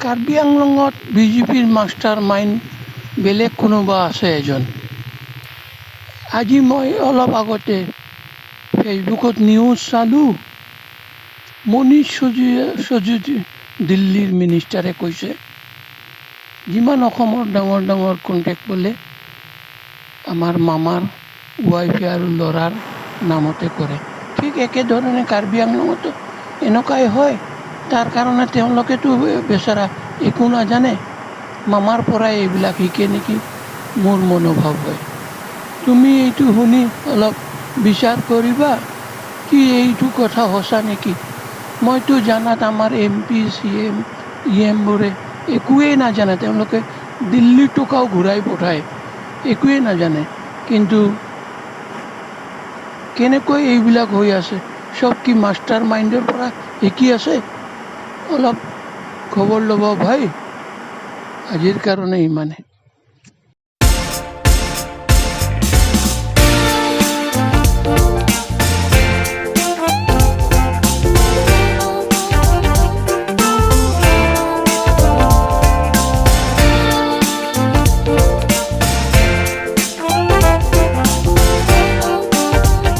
কাৰ্বি আংলঙত বিজেপিৰ master mind বেলেগ কোনোবা আছে এজন। আজি মই অলপ আগতে ফেচবুকত নিউজ চালোঁ, মনীষ চজি দিল্লীৰ মিনিষ্টাৰে কৈছে, যিমান অসমৰ ডাঙৰ ডাঙৰ কণ্ট্ৰেক্ট বোলে আমাৰ মামাৰ ৱাইফে আৰু ল'ৰাৰ নামতে কৰে। ঠিক একেধৰণে কাৰ্বি আংলঙতো এনেকুৱাই হয়। তাৰ কাৰণে তেওঁলোকেতো বেচেৰা একো নাজানে, মামাৰ পৰাই এইবিলাক শিকে নেকি মোৰ মনোভাৱ হয়। তুমি এইটো শুনি অলপ বিচাৰ কৰিবা কি এইটো কথা সঁচা নেকি। মইতো জানাত আমাৰ এমপি, চিএম, ইএমবোৰে একোৱেই নাজানে। তেওঁলোকে দিল্লীৰ টকাও ঘূৰাই পঠায়, একোৱেই নাজানে। কিন্তু কেনেকৈ এইবিলাক হৈ আছে? চব কি মাষ্টাৰ মাইণ্ডৰ পৰা শিকি আছে? অলপ খবৰ ল'ব ভাই। আজিৰ কাৰণে ইমানে।